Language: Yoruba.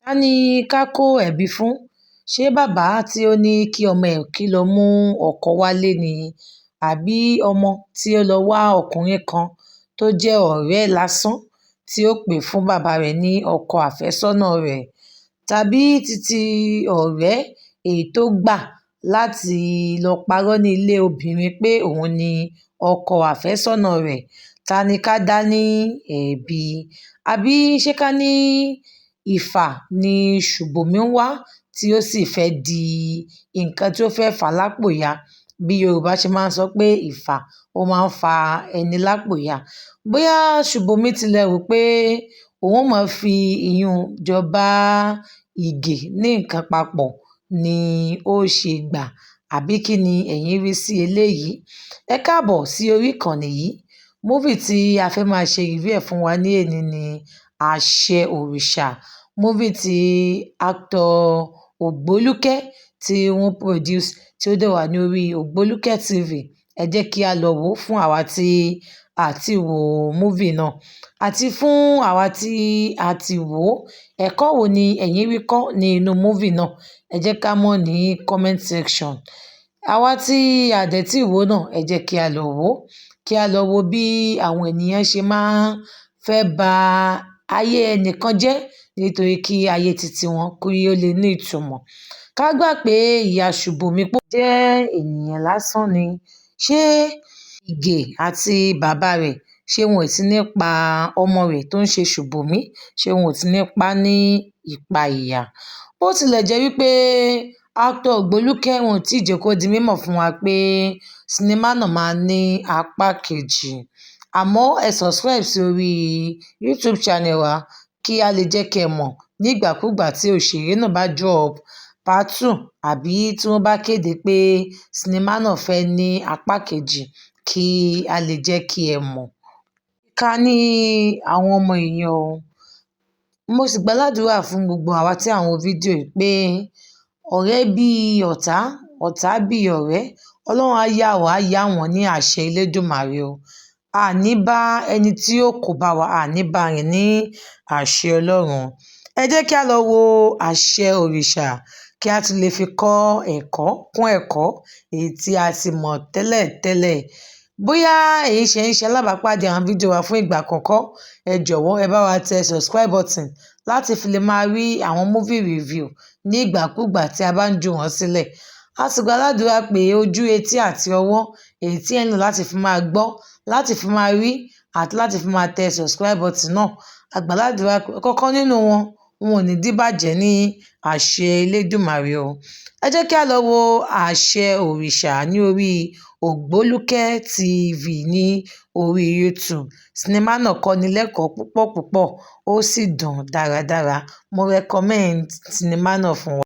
Ta ní ká kó ẹ̀bi fún? Ṣé bàbá tí ó ní kí ọmọ ẹ̀ kí lọ́ọ́ mú ọkọ wálé ni, àbí ọmọ tí ó lọ́ọ́ wá ọkùnrin kan tó jẹ́ ọ̀rẹ́ ẹ̀ lásán tí ó pè fún bàbá rẹ̀ ní ọkọ àfẹ́sọ́nà rẹ̀, tàbí títí ọ̀rẹ́ èyí tó gbà láti lọ́ọ́ parọ́ ní ilé obìnrin pé òun ni ọkọ àfẹ́sọ́nà rẹ̀? Ta ni ká dá ní ẹ̀bi? Àbí ṣé ká ní ìfà ni Ṣùbòmí ń wá tí ó sì fẹ́ di nǹkan tí ó fẹ́ fà lápò ya? Bí Yorùbá ṣe máa ń sọ pé ìfà ó máa ń fa ẹni lápò ya. Bóyá Ṣùbòmí tilẹ̀ rò pé òun máa fi ìyún jọba Ìgè ní nǹkan papọ̀ ni ó ṣe gbà, àbí kí ni ẹ̀yin rí sí eléyìí? Ẹ káàbọ̀ sí orí ìkànnì yìí. Movie tí a fẹ́ máa ṣe review ẹ̀ fún wa ní èní ni Àṣẹ Òrìṣà. Movie tí actor Ògbólúkẹ́ tí wọ́n produce, tí ó dẹ̀ wà ní orí Ògbólúkẹ́ TV. Ẹ jẹ́ kí a lọ wò ó fún àwa tí a ti wo movie náà, àti fún àwa tí a ti wò ó. Ẹ̀kọ́ wo ni ẹ̀yin rí kọ́ ní inú movie náà? Ẹ jẹ́ ká mọ̀ ní comment section. Àwa tí a dẹ̀ tí wò náà, ẹ jẹ́ kí a lọ wò ó, kí a lọ wo bí àwọn ènìyàn ṣe máa ń fẹ́ ba ayé ẹnìkan jẹ́ nítorí kí ayé titi wọn kí ó lè ní ìtumọ̀. Ká gbà pé ìyá Ṣùbòmí pò jẹ́ ènìyàn lásán ni. Ṣé Ìgè àti bàbá rẹ̀, ṣé wọn ò ti ní pa ọmọ rẹ̀ tó ń ṣe Ṣùbòmí? Ṣé wọn ò ti ní pa ní ìpa ìyà? Bó tilẹ̀ jẹ́ wípé actor Ògbólúkẹ́ wọn ò tí ì jẹ́ kó di mímọ̀ fún wa pé sinimá náà máa ní apá kejì. Àmọ́ ẹ subscribe sí orí YouTube channel wa kí a lè jẹ́ kí ẹ mọ̀ nígbàkúgbà tí òṣèré náà bá drop part two, àbí tí wọ́n bá kéde pé sinimá náà fẹ́ ní apá kejì, kí a lè jẹ́ kí ẹ mọ̀. Ká ní àwọn ọmọ èèyàn o. Mo sì gbàládùra fún gbogbo àwa tí à ń wo fídíò yìí pé ọ̀rẹ́ bí ọ̀tá, ọ̀tá bí ọ̀rẹ́, Ọlọ́run á yà wá yà wọ́n ní àṣẹ Elédùmarè o. A ní bá ẹni tí ó kó bá wa, a ní bá rìn ní àṣẹ Ọlọ́run. Ẹ jẹ́ kí a lọ wo Àṣẹ Òrìṣà kí a tún lè fi kọ́ ẹ̀kọ́ kún ẹ̀kọ́ èyí tí a ti mọ̀ tẹ́lẹ̀tẹ́lẹ̀. Bóyá èyí ṣe ń ṣe alábàápàdé àwọn fídíò wa fún ìgbà àkọ́kọ́, ẹ jọ̀wọ́, ẹ bá wa tẹ subscribe button láti fi lè máa rí àwọn movie review ní ìgbàkúgbà tí a bá ń jù wọ́n sílẹ̀. A sì gbàládùra pé ojú, etí àti ọwọ́ èyí tí ẹ ń lò láti fi máa gbọ́, láti fi máa rí àti láti fi máa tẹ subscribe button náà, a gbàládùra pé ọ̀kọ̀ọ̀kan nínú wọn, wọn ò ní díbàjẹ́ ní àṣẹ Elédùmarè o. Ẹ jẹ́ kí a lọ wo Àṣẹ Òrìṣà ní orí Ògbólúkẹ́ TV ní orí YouTube. Sinimá náà kọ́ni lẹ́kọ̀ọ́ púpọ̀ púpọ̀, ó sì dùn dáradára. Mo recommend sinimá náà fún wa.